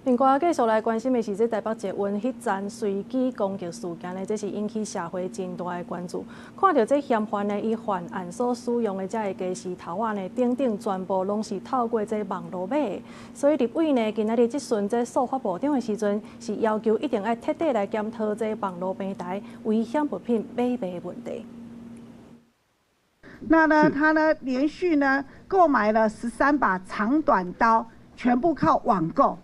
另外，繼續來關心的是，這台北捷運彼站隨機攻擊事件呢，這是引起社會真大的關注。看著這嫌犯呢，伊犯案所使用的這个家私頭仔呢，等等，全部攏是透過這網路買的。所以立委呢，今仔日質詢這數發部長的時陣，是要求一定愛徹底來檢討這網路平台危險物品買賣的問題。那呢，他呢連續呢購買了13把長短刀，全部靠網購。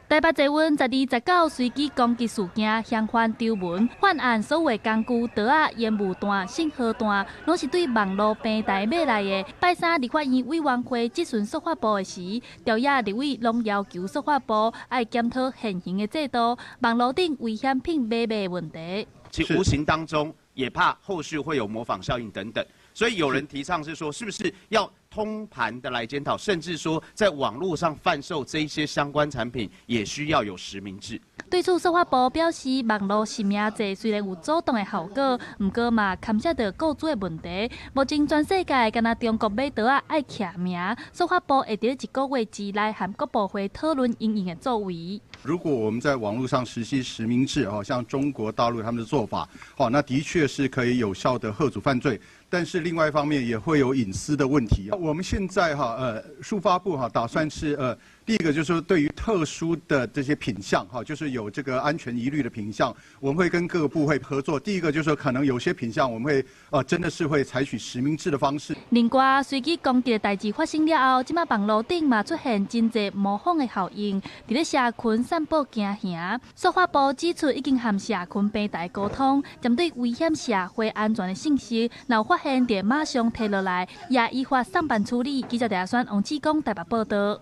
台北捷運12月19隨機攻擊事件，嫌犯張文犯案所有工具、刀仔、煙霧彈、信號彈，攏是對網路平台買來的。拜三立法院委員會質詢數發部的時，朝野立委攏要求數發部愛檢討現行的制度，網路頂危險品買賣的問題。其實無形當中也怕後續會有模仿效應等等，所以有人提倡是說，是不是要通盤的來檢討，甚至說在網絡上販售這一些相關產品，也需要有實名制。對此，數發部表示，網路實名制雖然有阻擋的效果，毋過嘛牽涉著個資的問題。目前全世界干焦中國買刀仔愛記名，數發部會佇一個月之內和各部會討論因應的作為。如果我們在網絡上實施實名制，哦，像中國大陸他們的做法，哦，那的確是可以有效的遏阻犯罪。但是另外一方面也會有隱私的問題。我們現在哈，數發部哈打算是第一個就是說對於特殊的這些品項哈，就是有這個安全疑慮的品項，我們會跟各個部會合作。第一個就是說可能有些品項我們會真的是會採取實名制的方式。另外，隨機攻擊的代誌發生了後，這馬網路頂嘛出現真濟模仿的效應，佇咧社群散布驚嚇。數發部指出，已經和社群平台溝通，針對危險社會安全的信息，若有發現，就馬上提落來，也依法送辦處理。記者鄭選王志剛台北報道。